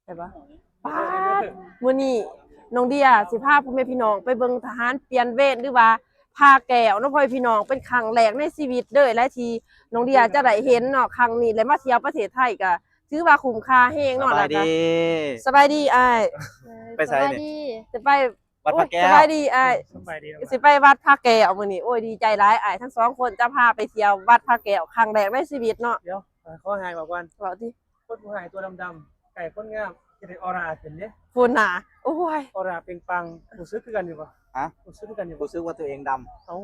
ໄດ້ບໍ່? ປາດ ມື້ນີ້ນ້ອງເດຍຊິພາພໍ່ແມ່ພີ່ນ້ອງໄປເບິ່ງທະຫານປ່ຽນເວນ ຫຼືວ່າຜ້າແກ້ວເນາະ ພໍ່ແມ່ພີ່ນ້ອງ. ເປັນຄັ້ງແລກໃນຊີວິດເລີຍແຫຼະ ທີ່ນ້ອງເດຍຈະໄດ້ເຫັນເນາະ. ຄັ້ງນີ້ໄດ້ມາທ່ຽວປະເທດໄທ ກໍຖືວ່າຄຸ້ມຄ່າແຮງເນາະ. ສະບາຍດີ ແລ້ວກໍ ສະບາຍດີອ້າຍ. ໄປໃສນີ້? ສະບາຍດີ. ຈະໄປ ວັດພະແກ້ວ. ໂອ້ຍ ສະບາຍດີອ້າຍ. ສະບາຍດີ. ຊິໄປວັດພະແກ້ວມື້ນີ້. ໂອ້ຍ ດີໃຈຫຼາຍ ອ້າຍທັງສອງຄົນຈະພາໄປທ່ຽວວັດພະແກ້ວຄັ້ງແລກໃນຊີວິດເນາະ. ດຽວ ຂໍຫາຍເວົ້າກ່ອນ. ເວົ້າຕິ. ຄົນຜູ້ຮ້າຍຕົວດຳໆ ໃກ້ຄົນງາມ ຈະໄດ້ອໍຣາຂຶ້ນເດ້. ພຸ້ນນະ. ໂອ້ຍ ອໍຣາເປັ່ງປັງ. ຮູ້ສຶກຄືກັນຢູ່ບໍ່? ຮະ? ຮູ້ສຶກຄືກັນຢູ່ບໍ່? ຮູ້ສຶກວ່າຕົວເອງດຳ. ເອົ້າ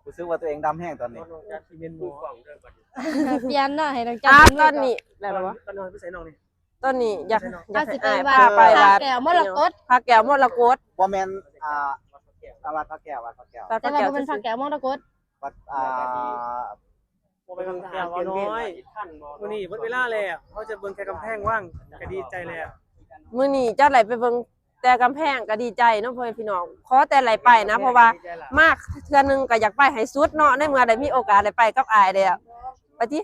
ຮູ້ສຶກວ່າຕົວເອງດຳແຮງຕອນນີ້. ນ້ອງຈັນຊິເປັນໝໍ. ປ່ຽນເນາະ ໃຫ້ນ້ອງຈັນ ອ່າ ເປັນໝໍ ຕອນນີ້ ແລ້ວບໍ່? ຕອນນີ້ໄປໃສນ້ອງນີ້? ຕອນນີ້ຢາກ ຢາກໃຫ້ອ້າຍພາໄປວັດພະແກ້ວມໍລະກົດ. ພະແກ້ວມໍລະກົດ. ບໍ່ແມ່ນ ອ່າ ວັດພະແກ້ວ ວັດພະແກ້ວ. ແຕ່ວ່າບໍ່ແມ່ນພະແກ້ວມໍລະກົດ. ວັດ ອ່າ ບໍ່ແມ່ນພະແກ້ວນ້ອຍ. ມື້ນີ້ໝົດເວລາແລ້ວ ເຮົາຈະເບິ່ງແຕ່ກຳແພງວັງ ກໍດີໃຈແລ້ວ. ມື້ນີ້ເຈົ້າໄດ້ໄປເບິ່ງແຕ່ກຳແພງກໍດີໃຈເນາະ ພໍ່ແມ່ພີ່ນ້ອງ. ຂໍແຕ່ໄດ້ໄປນະ ເພາະວ່າມາເທື່ອໜຶ່ງກໍຢາກໄປໃຫ້ສຸດເນາະ ໃນເມື່ອໄດ້ມີໂອກາດໄດ້ໄປກັບອ້າຍແລ້ວ. ໄປຕິ.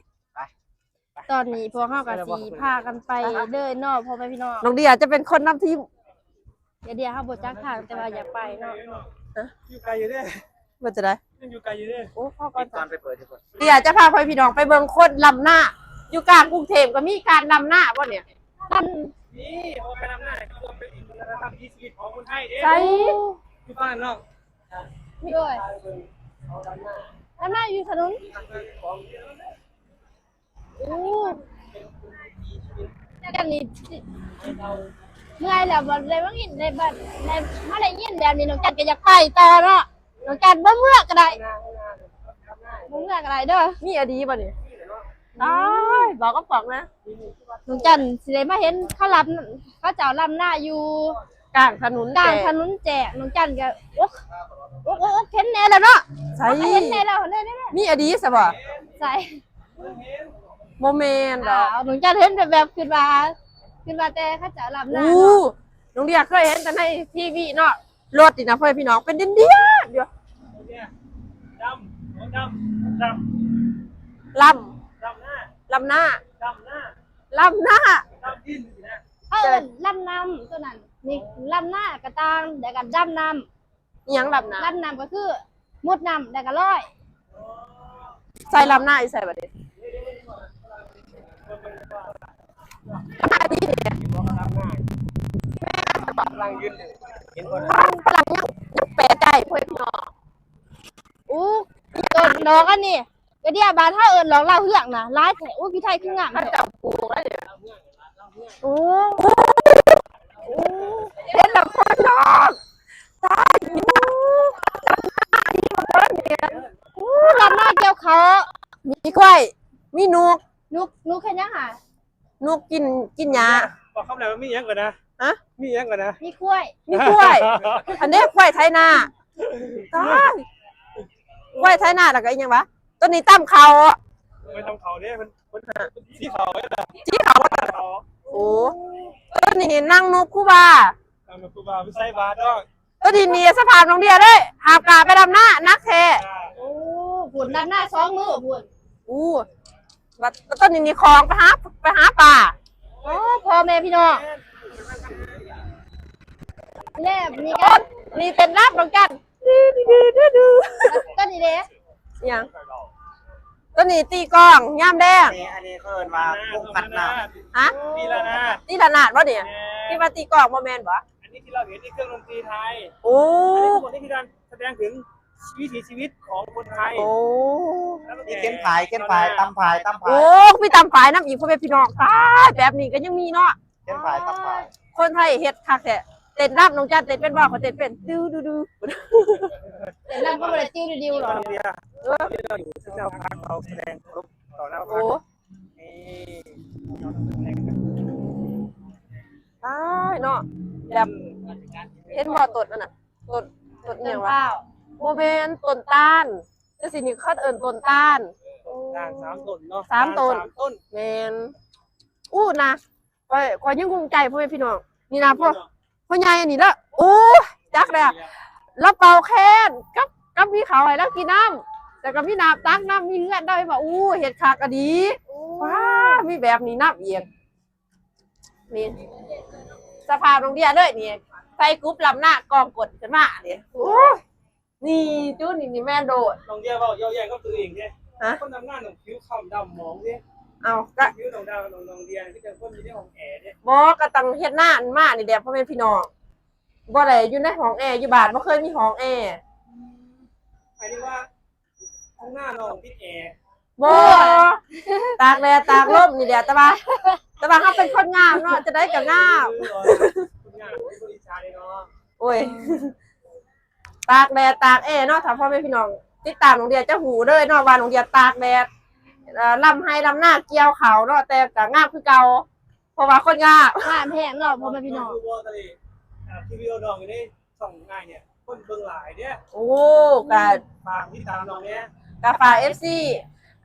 ຕອນນີ້ພວກເຮົາກໍຊິພາກັນໄປເລີຍເນາະ ພໍ່ແມ່ພີ່ນ້ອງ. ນ້ອງເດຍຈະເປັນຄົນນຳທີມ. ດຽວໆ ເຮົາບໍ່ຈັກທາງ ແຕ່ວ່າຢາກໄປເນາະ. ຮະ? ຢູ່ໄກຢູ່ເດ້. ວ່າຈະໄດ້? ຍັງຢູ່ໄກຢູ່ເດ້. ໂອ້ ພໍກ່ອນ ປິດກ່ອນ ໄປເປີດ ດຽວຈະພາພໍ່ແມ່ພີ່ນ້ອງໄປເບິ່ງຄົນດຳນາ. ຢູ່ກາງກຸງເທບກໍມີການດຳນາບໍ່ນີ້? ດຳ ນີ້ ເຂົາໄປດຳນາ ເພື່ອໄປອິງວັດທະນະທຳ ວິຖີຊີວິດຂອງຄົນໄທເດ້. ໃສ? ຢູ່ຝັ່ງນັ້ນເນາະ. ໂດຍ ດຳນາຢູ່ຖະໜົນ. ໂອ້ ຈັນນີ້ເມື່ອຍແລ້ວ ບໍ່ໄດ້ມາຍິນ ໄດ້ບັດ ໄດ້ມາໄດ້ຍິນແບບນີ້ ນ້ອງຈັນກໍຢາກໄປຕໍ່ເນາະ. ນ້ອງຈັນບໍ່ເມື່ອກໍໄດ້ ບໍ່ເມື່ອກໍໄດ້ເດີ. ມີອີ່ຫຼີບໍ່ນີ້? ຕາຍ ບອກກັບປອກນະ. ນ້ອງຈັນຊິໄດ້ມາເຫັນເຂົາລຳ ເຂົາເຈົ້າລຳນາຢູ່ ກາງຖະໜົນ ກາງຖະໜົນແຈ້ງ. ນ້ອງຈັນກໍ ໂອ້ ໂອ້ ໂອ້ ເຫັນແດ່ແລ້ວເນາະ. ໃສ? ເຫັນແດ່ແລ້ວ ເຫັນແດ່ແລ້ວ. ມີອີ່ຫຼີຊະບໍ່? ໃສ? ບໍ່ແມ່ນດອກ. ອ້າວ ນ້ອງຈັນເຫັນແບບໆ ຄິດວ່າ ຄິດວ່າແຕ່ເຂົາເຈົ້າລຳນາເນາະ. ໂອ້ ນ້ອງເດຍເຄີຍເຫັນແຕ່ໃນທີວີເນາະ. ລົດນີ້ນະ ພໍ່ແມ່ພີ່ນ້ອງ ເປັນດຽນໆຢູ່. ດຳ ດຳ ດຳ ລຳ ດຳນາ ລຳນາ ດຳນາ ດຳດິນຊີ້ນະ. ເອີ ເອີ້ນລຳນ້ຳ ຕົວນັ້ນ. ນີ້ລຳນາກະຕ່າງ ແລ້ວກະດຳນ້ຳ. ອີ່ຫຍັງລຳນ້ຳ? ລຳນ້ຳກໍຄືມຸດນ້ຳ ແລ້ວກໍລອຍ. ໃສ່ລຳນາຢູ່ໃສບັດນີ້? ກຳລັງຢືນ ເຫັນບໍ່? ກຳລັງ ຍັງ ຍັງແປໃຈ ພໍ່ແມ່ພີ່ນ້ອງ. ໂອ້ ຕົ້ນດອກອັນນີ້ ກະເດຍບ້ານເຮົາເອີ້ນດອກລາວເຮືອງນະ ຫຼາຍແທ້. ໂອ້ຍ ຢູ່ໄທຄືງາມແທ້. ເຂົາເຈົ້າປູກໄວ້ເດ. ໂອ້ ໂອ້ ເຫັນແລ້ວຄົນນອກ ຕາຍ. ໂອ້ ໂອ້ ລຳນາກ່ຽວເຂົ້າ. ມີຄວາຍ ມີນົກ. ນົກ ນົກເຮັດຫຍັງຫະ? ນົກກິນ ກິນຫຍ້າ. ບອກຄຳແລ້ວມີຫຍັງກ່ອນນະ? ຮະ? ມີຫຍັງກ່ອນນະ? ມີຄວາຍ ມີຄວາຍ. ອັນນີ້ຄວາຍໄຖນາ. ຕາຍ ຄວາຍໄຖນາ ແລ້ວກໍອີ່ຫຍັງວະ? ຕົວນີ້ຕຳເຂົ້າ. ບໍ່ແມ່ນຕຳເຂົ້າເດ້ ເພິ່ນ ເພິ່ນ ເພິ່ນສີເຂົ້າເດ້. ສີເຂົ້າ. ໂອ້ ຕົວນີ້ນັ່ງນົບຄູບາ. ນັ່ງນົບຄູບາໄປໃສ່ບາດເນາະ. ຕົວນີ້ນີ້ສະພາບນ້ອງເດຍເດ້ ຫາບກາໄປດຳນາ ໜັກແທ້. ໂອ້ ພຸ້ນ ດຳນາສອງມື້ພຸ້ນ. ໂອ້ ບັດ ບັດຕອນນີ້ມີຂອງໄປຫາ ໄປຫາປາ. ໂອ້ ພໍ່ແມ່ພີ່ນ້ອງ ແລ້ວມີການ ນີ້ເຕັ້ນລຳນຳກັນ. ຕອນນີ້ເດ້ ອີ່ຫຍັງ? ຕອນນີ້ຕີກ້ອງຍາມແລງ. ອັນນີ້ ອັນນີ້ເຂົາເອີ້ນວ່າວົງກັດນ້ຳ. ຮະ? ຕີລະນາດ. ຕີລະນາດບໍ່ນີ້? ແມ່ນ. ທີ່ວ່າຕີກ້ອງບໍ່ແມ່ນບໍ່? ອັນນີ້ທີ່ເຮົາເຫັນ ນີ້ເຄື່ອງດົນຕີໄທ. ໂອ້ ອັນນີ້ທັງໝົດນີ້ຄືການສະແດງເຖິງວິຖີຊີວິດຂອງຄົນໄທ. ໂອ້ ມີເຂັນພາຍ ເຂັນພາຍ ຕຳພາຍ ຕຳພາຍ. ໂອ້ ມີຕຳພາຍນຳອີກ ພໍ່ແມ່ພີ່ນ້ອງ. ຕາຍ ແບບນີ້ກໍຍັງມີເນາະ. ເຕັ້ນພາຍ ຕຳພາຍ. ຄົນໄທເຮັດຄັກແທ້. ເຕັ້ນນຳ ນ້ອງຈັນເຕັ້ນເປັນບໍ່? ຂ້ອຍເຕັ້ນເປັນ. ຕິວດູດູ. ເຕັ້ນນຳກໍບໍ່ໄດ້ຕິວດິວໆດອກ. ເອີ ເຈົ້າພາເຂົາສະແດງເຄົາລົບຕໍ່ລາວ. ໂອ້ ຕາຍເນາະ. ແບບ ເຫັນບໍ່ຕົ້ນອັນນັ້ນ? ຕົ້ນ ຕົ້ນອີ່ຫຍັງວະ? ບໍ່ແມ່ນ ຕົ້ນຕານ. ຈັ່ງຊີ້ນີ້ເຂົາເອີ້ນຕົ້ນຕານ. ຕານສາມຕົ້ນເນາະ. ສາມຕົ້ນ. ຕານສາມຕົ້ນ. ແມ່ນ. ອູ້ນະ ຂ້ອຍ ຂ້ອຍຍັງກຸ້ງໃຈ ພໍ່ແມ່ພີ່ນ້ອງ. ນີ້ນະ ພໍ່ ພໍ່ໃຫຍ່ອັນນີ້ລະ ໂອ້ຍ ຈັກແລ້ວ ລາວເປົ່າແຄນ ກັບ ກັບມີເຂົ້າໃຫ້ລາວກິນນຳ ແລ້ວກໍມີນ້ຳຕັກນຳ ມີເຮືອນລາວ ເຫັນບໍ່? ໂອ້ ເຮັດຄັກອີ່ຫຼີ. ໂອ້ ວ້າ ມີແບບນີ້ນຳອີກ. ນີ້ ສະພາບນ້ອງເດຍເລີຍນີ້ ໃສ່ກຸບລຳໜ້າກອງກົ້ນຂຶ້ນມານີ້ ໂອ້ຍ ນີ້ຈຸນີ້ ນີ້ແມ່ນໂດດ ນ້ອງເດຍເວົ້າເຢາະແຍງກັບຕົວເອງເດ້ ຮະ ຄົນນຳໜ້າໜອງຜິວຄ້ຳດຳໝອງເດ້ ເອົ້າ ກະຜິວນ້ອງດາວ ນ້ອງ ນ້ອງເດຍຄືຈັງຄົນຢູ່ໃນຫ້ອງແອເດ້ ບໍ່ ກະຕ້ອງເຮັດໜ້າມານີ້ແຫຼະ ພໍ່ແມ່ພີ່ນ້ອງ ບໍ່ໄດ້ຢູ່ໃນຫ້ອງແອ ຢູ່ບ້ານບໍ່ເຄີຍມີຫ້ອງແອ ໝາຍເຖິງວ່າ ຫ້ອງໜ້ານ້ອງຕິດແອ ບໍ່ ຕາກແດດຕາກລົມນີ້ແຫຼະ ແຕ່ວ່າ ແຕ່ວ່າເຮົາເປັນຄົນງາມເນາະ ຈັ່ງໃດກະງາມ ເອີ ຄົນງາມ ບໍ່ອິດສາເດ້ເນາະ ໂອ້ຍ ຕາກແດດຕາກແອເນາະ ຖ້າພໍ່ແມ່ພີ່ນ້ອງຕິດຕາມນ້ອງເດຍຈະຮູ້ເລີຍເນາະວ່ານ້ອງເດຍຕາກແດດ ເອີ ລຳໄຮ່ລຳນາກ່ຽວເຂົ້າເນາະ ແຕ່ກະງາມຄືເກົ່າ ເພາະວ່າຄົນງາມ ງາມແຮງເນາະ ພໍ່ແມ່ພີ່ນ້ອງ ຄືບໍ່ຕະເລ ອ່າ ທີ່ວິດີໂອນ້ອງຢູ່ໃນຊ່ອງອ້າຍເນີ້ຍ ຄົນເບິ່ງຫຼາຍເດ້ ໂອ້ ກະ ຝາກຕິດຕາມນ້ອງແດ່ ກະຝາກເອັຟຊີ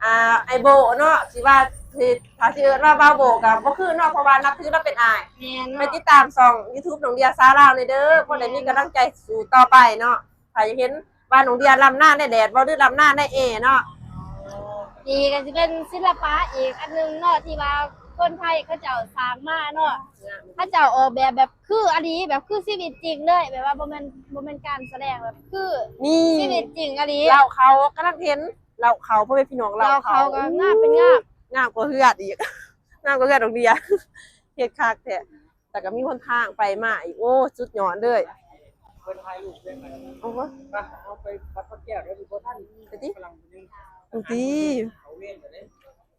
ອ່າ ອ້າຍໂບເນາະ ຊິວ່າ ຊິ ຖ້າຊິເອີ້ນວ່າບ່າວໂບກະບໍ່ຄືເນາະ ເພາະວ່ານັບຖືລາວເປັນອ້າຍ ແມ່ນເນາະ ໄປຕິດຕາມຊ່ອງຢູທູບນ້ອງເດຍຊາວລາວແດ່ເດີ ແມ່ນ ພໍໄດ້ມີກຳລັງໃຈສູ້ຕໍ່ໄປເນາະ ຖ້າຢາກເຫັນວ່ານ້ອງເດຍລຳນາໃນແດດບໍ່ ຫຼືລຳນາໃນແອເນາະ ນີ້ກະຊິເປັນສິລະປະອີກອັນໜຶ່ງເນາະ ທີ່ວ່າຄົນໄທເຂົາເຈົ້າສ້າງມາເນາະ ເຂົາເຈົ້າອອກແບບ ແບບຄືອີ່ຫຼີ ແບບຄືຊີວິດຈິງເລີຍ ແບບວ່າບໍ່ແມ່ນ ບໍ່ແມ່ນການສະແດງ ແບບຄື ນີ້ ຊີວິດຈິງອີ່ຫຼີ ເລົ້າເຂົ້າກຳລັງເຫັນ ເລົ້າເຂົ້າ ພໍ່ແມ່ພີ່ນ້ອງ ເລົ້າເຂົ້າ ເລົ້າເຂົ້າກະງາມເປັນງາມ ງາມກວ່າເຮືອນອີກ ງາມກວ່າເຮືອນນ້ອງເດຍ ເຮັດຄັກແທ້ ແລ້ວກະມີຫົນທາງໄປມາອີກ ໂອ້ ສຸດຍອດເລີຍ ເພິ່ນຖ່າຍຮູບເດ້ ໂອ້ຍ ໄປ ເຮົາໄປວັດພະແກ້ວ ດຽວນີ້ບໍ່ທັນ ໄປຕິ ຝຣັ່ງຄົນໜຶ່ງ ໄປຕິ ເຂົາເວນແລ້ວເດ້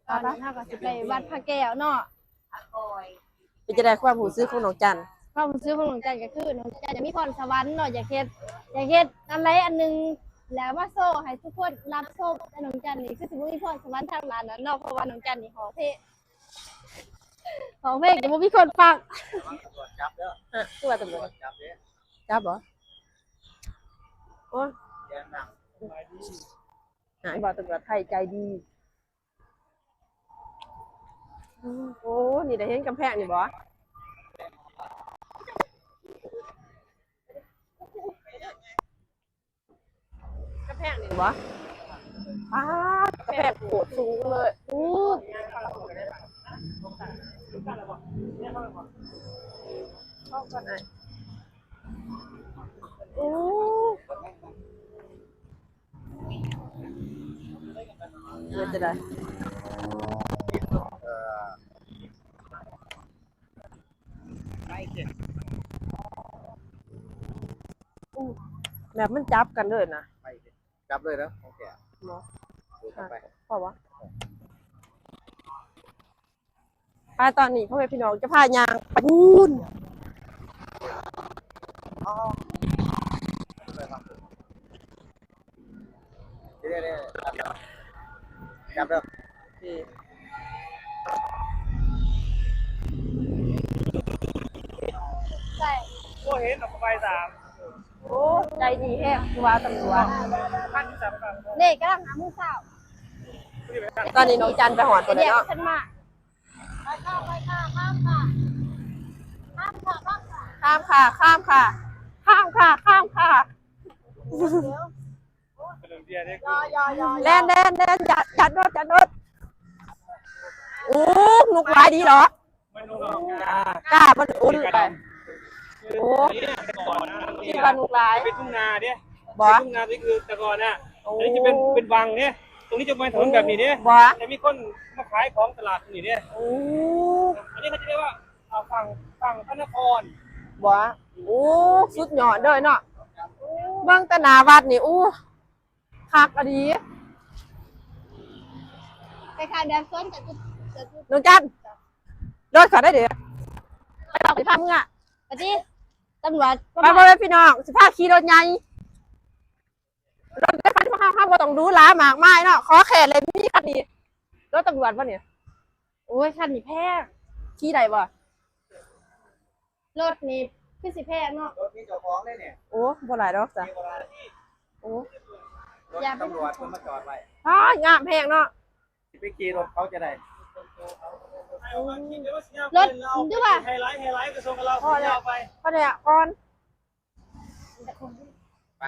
ຕອນນີ້ເຮົາກະຊິໄປວັດພະແກ້ວເນາະ ເປັນຈັ່ງໃດຄວາມຮູ້ສຶກຂອງນ້ອງຈັນ? ຄວາມຮູ້ສຶກຂອງນ້ອງຈັນກະຄື ນ້ອງຈັນຢາກມີພອນສະຫວັນເນາະ ຢາກເຮັດ ຢາກເຮັດອັນໃດອັນໜຶ່ງ ແລ້ວມາໂຊໃຫ້ທຸກຄົນຮັບຊົມ ແຕ່ນ້ອງຈັນນີ້ຄືຊິບໍ່ມີພອນສະຫວັນທາງດ້ານນັ້ນເນາະ ເພາະວ່ານ້ອງຈັນນີ້ຮ້ອງເພງ ຮ້ອງເພງກະບໍ່ມີຄົນຟັງ ຕຳຫຼວດຈັບເດີ ຮະ ຄືວ່າຕຳຫຼວດຈັບເດ້ ຈັບບໍ? ໂອ້ຍ ສະບາຍດີ ຫາຍບໍ່ ຕຳຫຼວດໄທໃຈດີ. ໂອ້ ນີ້ໄດ້ເຫັນກຳແພງນີ້ບໍ່? ກຳແພງນີ້ບໍ່? ປາດ ກຳແພງໂຄດສູງເລີຍ. ໂອ້ ເຂົ້າກັນໄອ້ ໂອ້. ເປັນຈັ່ງໃດ? ເອີ ແບບມັນຈັບກັນເລີຍນະ. ຈັບເລີຍເດີ ຂອງແທ້. ບໍ່ ເອົາໄປ ພໍບໍ່? ໄປ ຕອນນີ້ພໍ່ແມ່ພີ່ນ້ອງຈະພາຍ່າງໄປພຸ້ນ. ເດ້ໆໆ ຈັບເດີ ໂອເຄ ໃສ່ ບໍ່ເຫັນອອກໄປສາມ. ໂອ້ ໃຈດີແຮງ ຄືວ່າຕຳຫຼວດ ເດ້ ກຳລັງຫາມື້ເຊົ້າ. ຕອນນີ້ນ້ອງຈັນໄປຮອດພຸ້ນແລ້ວເນາະ. ໄປຄ່ະ ໄປຄ່ະ ຂ້າມຄ່ະ ຂ້າມຄ່ະ ຂ້າມຄ່ະ ຂ້າມຄ່ະ ຂ້າມຄ່ະ ຂ້າມຄ່ະ ຂ້າມຄ່ະ ຂ້າມຄ່ະ. ແລ່ນ ແລ່ນ ແລ່ນ ຢ່າ ຢ່າໂດດ ຢ່າໂດດ. ໂອ້ ນົກຫຼາຍດີເນາະ. ກ້າ ມັນ ໂອ້ ໂອ້ ຄິດວ່ານົກຫຼາຍ. ເປັນທົ່ງນາເດ້ ບໍ່ ເປັນທົ່ງນາ ນີ້ຄືແຕ່ກ່ອນນະ. ໂອ້ ອັນນີ້ຈະເປັນ ເປັນວັງເດ້ ຕົງນີ້ຈະເປັນຖະໜົນແບບນີ້ເດ້ ບໍ່ ຈະມີຄົນມາຂາຍຂອງຕະຫຼາດຕົງນີ້ເດ້. ໂອ້ ອັນນີ້ເຂົາຈະຮຽກວ່າ ອ່າ ຝັ່ງ ຝັ່ງພະນະຄອນ ບໍ່. ໂອ້ ສຸດຍອດເລີຍເນາະ. ເບິ່ງແຕ່ໜ້າວັດນີ້ ໂອ້ ຄັກອີ່ຫຼີ. ຄ້າຍໆແບບສວນຈະຕຸ ຈະຕຸ ນ້ອງຈັນ ລົດເຂົາໄດ້ເດ້ ໄປເອົາໄປພາເມືອ ໄປຕິ ຕຳຫຼວດ ໄປ ພໍ່ແມ່ພີ່ນ້ອງ ຊິພາຂີ່ລົດໃຫຍ່. ລົດໄຟຟ້າ ເຮົາ ເຮົາບໍ່ຕ້ອງຫຼູຫຼາມາກມາຍເນາະ ຂໍແຄ່ໄດ້ມີຄັນນີ້. ລົດຕຳຫຼວດບໍ່ນີ້? ໂອ້ຍ ຄັນນີ້ແພງ. ຂີ່ໄດ້ບໍ່? ລົດນີ້ຄືຊິແພງເນາະ. ລົດມີເຈົ້າຂອງເດ້ນີ້. ໂອ້ ບໍ່ຫຼາຍດອກຈ້ະ. ໂອ້ ລົດຕຳຫຼວດເພິ່ນມາຈອດໄວ້. ອ້າຍ ງາມແຮງເນາະ. ຊິໄປຂີ່ລົດເຂົາຈະໄດ້. ລົດ ຫຼືວ່າ ໄຮໄລ ໄຮໄລກະສົ່ງກັບລາວ ພໍແລ້ວ ໄປ ພໍແລ້ວກ່ອນ. ໄປ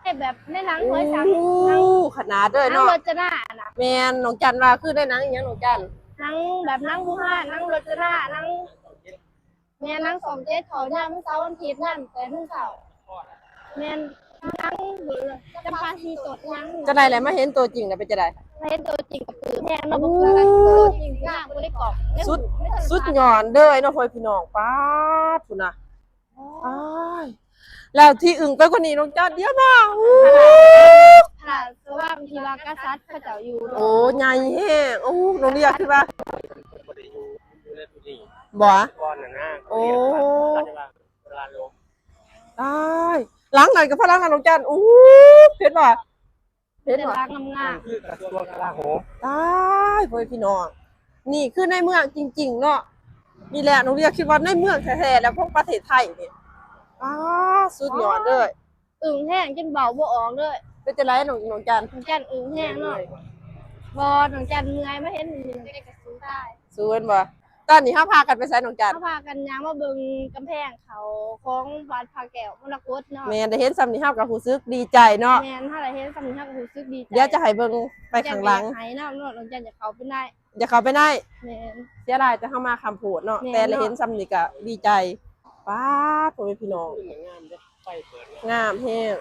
ເຮັດແບບໃນໜັງຫວຍສັງ. ໂອ້ ຂະໜາດເດີເນາະ ໜັງໂລດຈະນານະ. ແມ່ນ ນ້ອງຈັນວ່າຄືໃນໜັງອີ່ຫຍັງ ນ້ອງຈັນ? ນາງແບບນາງບູຮານ ນາງລົດຈະນາ ນາງ ແມ່ນນາງສອງເຈັດ ເຂົ້າຍາມເສົາວັນອາທິດນັ້ນ ແປດໂມງເຊົ້າ. ແມ່ນນາງຈຳປາສີຕົດນາງ ຈັ່ງໃດແຫຼະ ມາເຫັນຕົວຈິງແລ້ວເປັນຈັ່ງໃດ? ມາເຫັນຕົວຈິງກໍປຶ້ມແຮງເນາະ ໂອ້ ບໍ່ຄືກັນ ຕົວຈິງງາມກວ່າໃນກ້ອງ ສຸດ ສຸດຍອດເລີຍເນາະ ພໍ່ແມ່ພີ່ນ້ອງ ປາດ ພຸ້ນນະ ອ້າຍ ແລ້ວທີ່ອຶ້ງໄປກວ່ານີ້ ນ້ອງຈັນ ດຽວນະ ໂອ້ ພະລາຊະວັງທີ່ວ່າກະສັດເຂົາເຈົ້າຢູ່ເນາະ ໂອ້ ໃຫຍ່ແຮງ ໂອ້ ນ້ອງເດຍຄິດວ່າ ບໍ່ ກ່ອນນະ ໂອ້ ຕາຍ ຫຼັງນັ້ນກໍພະຫຼັງນັ້ນ ນ້ອງຈັນ ໂອ້ ເຫັນບໍ່? ເຫັນບໍ່? ເປັນຫຼັງງາມໆ ຄືກະຊວງກະລາໂຫມ ຕາຍ ພໍ່ແມ່ພີ່ນ້ອງ ນີ້ຄືໃນເມືອງຈິງໆເນາະ ນີ້ແຫຼະ ນ້ອງເດຍຄິດວ່າໃນເມືອງແທ້ໆແລ້ວຂອງປະເທດໄທນີ້ ອ້າ ສຸດຍອດເລີຍ ອຶ້ງແຮງຈົນເວົ້າບໍ່ອອກເລີຍ ເປັນຈັ່ງໃດ ນ້ອງ ນ້ອງຈັນ? ນ້ອງຈັນອຶ້ງແຮງເນາະ ບໍ່ ນ້ອງຈັນເມື່ອຍ ມາເຫັນນີ້ນ້ອງຈັນກໍສູ້ຕາຍ ສູ້ແມ່ນບໍ່? ຕອນນີ້ເຮົາພາກັນໄປໃສນ້ອງຈັນ? ເຮົາພາກັນຍ່າງມາເບິ່ງກຳແພງເຂົາຂອງວັດພະແກ້ວມໍລະກົດເນາະ ແມ່ນ ໄດ້ເຫັນຊ່ຳນີ້ເຮົາກໍຮູ້ສຶກດີໃຈເນາະ ແມ່ນ ເຮົາໄດ້ເຫັນຊ່ຳນີ້ເຮົາກໍຮູ້ສຶກດີໃຈ ດຽວຈະໃຫ້ເບິ່ງໄປຂ້າງຫຼັງ ຢາກໄປເຂົ້າໄປໃນ ຢາກເຂົ້າໄປໃນ ແມ່ນ ເສຍດາຍແຕ່ເຮົາມາຄ່ຳໂພດເນາະ ແມ່ນເນາະ ແຕ່ໄດ້ເຫັນຊ່ຳນີ້ກໍດີໃຈ ປາດ ພໍ່ແມ່ພີ່ນ້ອງ ງາມແຮງ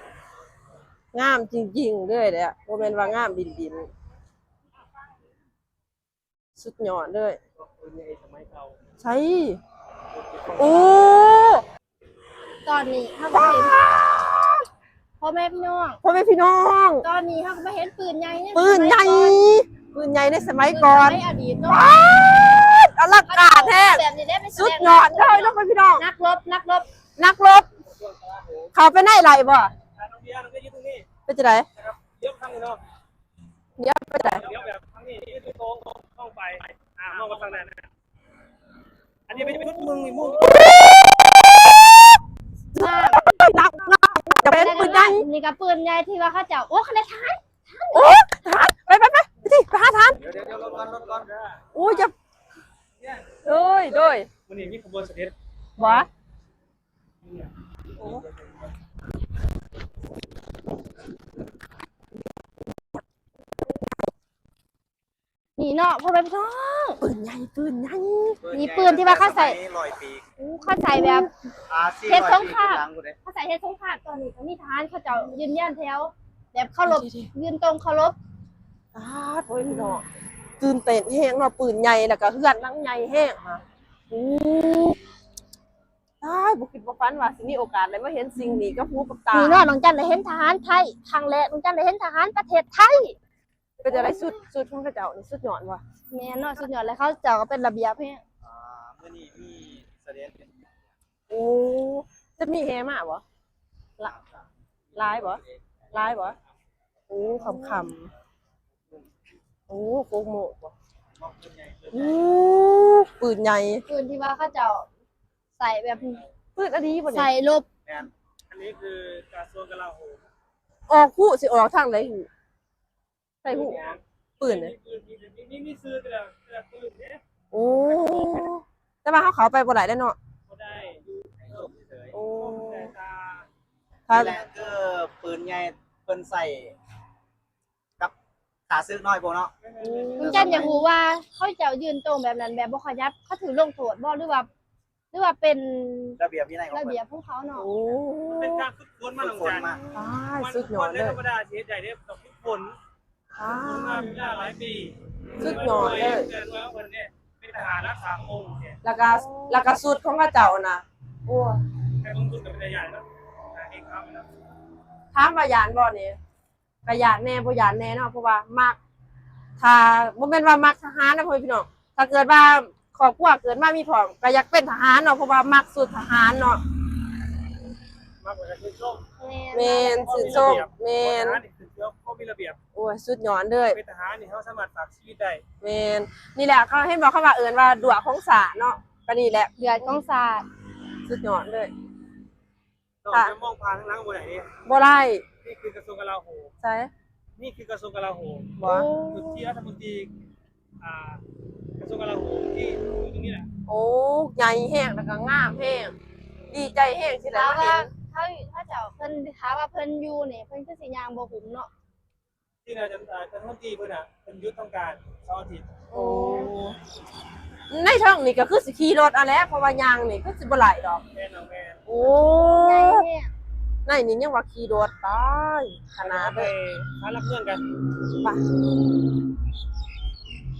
ງາມຈິງໆເລີຍແຫຼະ ບໍ່ແມ່ນວ່າງາມດິນໆ. ສຸດຍອດເລີຍ ໃສ ໂອ້ ຕອນນີ້ເຮົາກໍເຫັນ ພໍ່ແມ່ພີ່ນ້ອງ ພໍ່ແມ່ພີ່ນ້ອງ ຕອນນີ້ເຮົາກໍມາເຫັນປືນໃຫຍ່ ປືນໃຫຍ່ ໃນສະໄໝກ່ອນ ປືນໃຫຍ່ໃນສະໄໝກ່ອນ ໃນອະດີດເນາະ ປາດ ອະລັງການແທ້ ແບບນີ້ແຫຼະ ສຸດຍອດເລີຍເນາະ ພໍ່ແມ່ພີ່ນ້ອງ ນັກລົບ ນັກລົບ ນັກລົບ ເຂົ້າໄປໃນໄດ້ບໍ່? ເປັນຈັ່ງໃດ? ລ້ຽວໄປໃສ? ລ້ຽວແບບທາງນີ້ ນີ້ຄືໂຄ້ງ ໂຄ້ງໄປ ອ່າ ມອງໄປທາງນັ້ນ ອັນນີ້ເປັນຈຸດມຶງ ນີ້ມຸງ ໜັກ ໜັກ ຈະເປັນປືນໃຫຍ່ ນີ້ກໍປືນໃຫຍ່ທີ່ວ່າເຂົາເຈົ້າ ໂອ້ ຄັນໄດ້ທານ ໂອ້ ທານ ໄປ ໄປ ໄປ ໄປ ໄປຫາທານ ດຽວ ດຽວ ລົງກ່ອນ ລົງກ່ອນ ໂອ້ຍ ຈະ ໂດຍ ໂດຍ ມື້ນີ້ມີຂະບວນສະເດັດ ຫວາ? ນີ້ເນາະ ພໍ່ແມ່ພີ່ນ້ອງ ປືນໃຫຍ່ ປືນໃຫຍ່ ມີປືນທີ່ວ່າເຂົາໃສ່ ຮ້ອຍປີ ໂອ້ ເຂົາໃສ່ແບບ ອ່າ ເຮັດສົງຄາມ ເຂົາໃສ່ເຮັດສົງຄາມ ຕອນນີ້ກໍມີທະຫານເຂົາເຈົ້າຢືນຢັນແຖວ ແບບເຄົາລົບ ຢືນຕົງເຄົາລົບ ອ້າ ໂອ້ຍ ພີ່ນ້ອງ ຕື່ນເຕັ້ນແຮງເນາະ ປືນໃຫຍ່ ແລ້ວກໍເຮືອນຫຼັງໃຫຍ່ແຮງ ໂອ້ ຕາຍ ບໍ່ຄິດບໍ່ຝັນວ່າຊິມີໂອກາດໄດ້ມາເຫັນສິ່ງນີ້ກັບຫູກັບຕາ ນີ້ເນາະ ນ້ອງຈັນໄດ້ເຫັນທະຫານໄທ ຄັ້ງແລກນ້ອງຈັນໄດ້ເຫັນທະຫານປະເທດໄທ ເປັນຈັ່ງໃດ ຊຸດ ຊຸດຂອງເຂົາເຈົ້ານີ້ສຸດຍອດບໍ່? ແມ່ນເນາະ ສຸດຍອດ ແລ້ວເຂົາເຈົ້າກໍເປັນລະບຽບແຮງ ອ່າ ມື້ນີ້ມີສະເດັດ ໂອ້ ຈະມີແຫ່ມາບໍ່? ຫຼາຍບໍ່? ຫຼາຍບໍ່? ໂອ້ ຄ່ຳໆ ໂອ້ ໂກກໂມກບໍ່? ໂອ້ ປືນໃຫຍ່ ປືນທີ່ວ່າເຂົາເຈົ້າໃສ່ແບບ ປືນອະດີບໍ່ນີ້? ໃສ່ລົບ ແມ່ນ ອັນນີ້ຄືກະຊວງກະລາໂຫມ ອອກຫູ ຊິອອກທາງໃດຫູ? ໃສ່ຫູ ປືນ ມີ ມີ ມີຊື່ແຕ່ລະ ແຕ່ລະປືນເດ້ ໂອ້ ແຕ່ວ່າເຮົາເຂົ້າໄປບໍ່ໄດ້ເດ້ເນາະ ບໍ່ໄດ້ ຢູ່ໃນໂລກເສຍໆ ໂອ້ ແຕ່ຖ້າ ນີ້ແຫຼະຄືປືນໃຫຍ່ເພິ່ນໃສ່ກັບຂ້າເສິກນ້ອຍພວກເນາະ ອືມ ຈັນຢາກຮູ້ວ່າເຂົາເຈົ້າຢືນຕົງແບບນັ້ນ ແບບບໍ່ຂະຫຍັບ ເຂົາຖືກລົງໂທດບໍ່ ຫຼືວ່າ ຫຼືວ່າເປັນລະບຽບວິໄນຂອງເພິ່ນ ລະບຽບຂອງເຂົາເນາະ ໂອ້ ເປັນການຝຶກຝົນມາ ຝຶກຝົນມາ ນ້ອງຈັນ ຕາຍ ສຸດຍອດເລີຍ ບໍ່ແມ່ນຄົນທຳມະດາຊິເຮັດໄດ້ເດ້ ຕ້ອງຝຶກຝົນ ອ່າ ຝຶກມາເວລາຫຼາຍປີ ສຸດຍອດເລີຍ ເພື່ອນວ່າເພິ່ນເປັນທະຫານຮັກສາພະອົງ ແລ້ວກະ ແລ້ວກະຊຸດຂອງເຂົາເຈົ້ານະ ໂອ້ ແຕ່ເບິ່ງຊຸດກໍເປັນຕາຢ້ານເນາະ ໜ້າເຮັດຂາວເນາະ ຖາມວ່າຢ້ານບໍ່ນີ້? ກະຢ້ານແດ່ ບໍ່ຢ້ານແດ່ເນາະ ເພາະວ່າມັກ ຖ້າ ບໍ່ແມ່ນວ່າມັກທະຫານນະ ພໍ່ແມ່ພີ່ນ້ອງ ຖ້າເກີດວ່າຄອບຄົວເກີດມາມີພ້ອມ ກະຢາກເປັນທະຫານເນາະ ເພາະວ່າມັກຊຸດທະຫານເນາະ ມັກແລ້ວກະຊື່ນຊົມ ແມ່ນ ຊື່ນຊົມ ແມ່ນ ທະຫານນີ້ຂຶ້ນກັບຄວາມມີລະບຽບ ໂອ້ຍ ສຸດຍອດເລີຍ ເປັນທະຫານນີ້ເຮົາສາມາດຝາກຊີວິດໄດ້ ແມ່ນ ນີ້ແຫຼະ ເຂົາເຫັນບໍ່ ເຂົາວ່າເອີ້ນວ່າດ້ວຍຂອງຊາດເນາະ ກະນີ້ແຫຼະ ເລືອດຂອງຊາດ ສຸດຍອດເລີຍ ນ້ອງຈະມອງຜ່ານທາງຫຼັງບໍ່ໄດ້ເດ້ ບໍ່ໄດ້ ນີ້ຄືກະຊວງກະລາໂຫມ ໃສ? ນີ້ຄືກະຊວງກະລາໂຫມ ບໍ່ ໂອ້ ຈຸດທີ່ລັດຖະມົນຕີ ອ່າ ກະຊວງກະລາໂຫມທີ່ຢູ່ຕົງນີ້ແຫຼະ ໂອ້ ໃຫຍ່ແຮງ ແລ້ວກະງາມແຮງ ດີໃຈແຮງທີ່ໄດ້ມາເຫັນ ຖ້າວ່າເຂົາ ເຂົາເຈົ້າ ເພິ່ນ ຖ້າວ່າເພິ່ນຢູ່ນີ້ ເພິ່ນຄືຊິຍ່າງບໍ່ຫຸ້ມເນາະ ທີ່ລະ ເອີ ລັດຖະມົນຕີເພິ່ນນະ ເພິ່ນຢຸດທຳການເສົາອາທິດ ໂອ້ ໃນເທິງນີ້ກໍຄືຊິຂີ່ລົດເອົາແຫຼະ ເພາະວ່າຍ່າງນີ້ຄືຊິບໍ່ໄຫຼດອກ. ແມ່ນ ແມ່ນ. ໂອ້ ໃຫຍ່ແຮງ. ໃນນີ້ຍັງວ່າຂີ່ລົດ ຕາຍ ຂະໜາດເລີຍ. ໄປຫາຫຼັກເມືອງກັນ ໄປ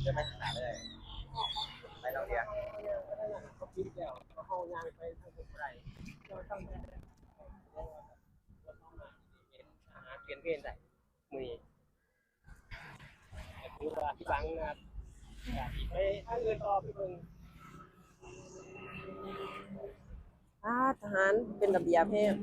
ຈະໄປຫາເລີຍ ໄປເຮົາເດຍ ເຂົາປິດແລ້ວ ເຮົາຍ່າງໄປທາງພຸ້ນບໍ່ໄດ້ ເຮົາຕ້ອງໄປ ຫາປ່ຽນເວນໄດ້ມື້ນີ້ ກໍຄືວ່າທີ່ຫຼັງນະ ກໍຊິໄປທາງອື່ນຕໍ່ ໄປເບິ່ງ. ອາ ທະຫານເປັນລະບຽບແຮງ.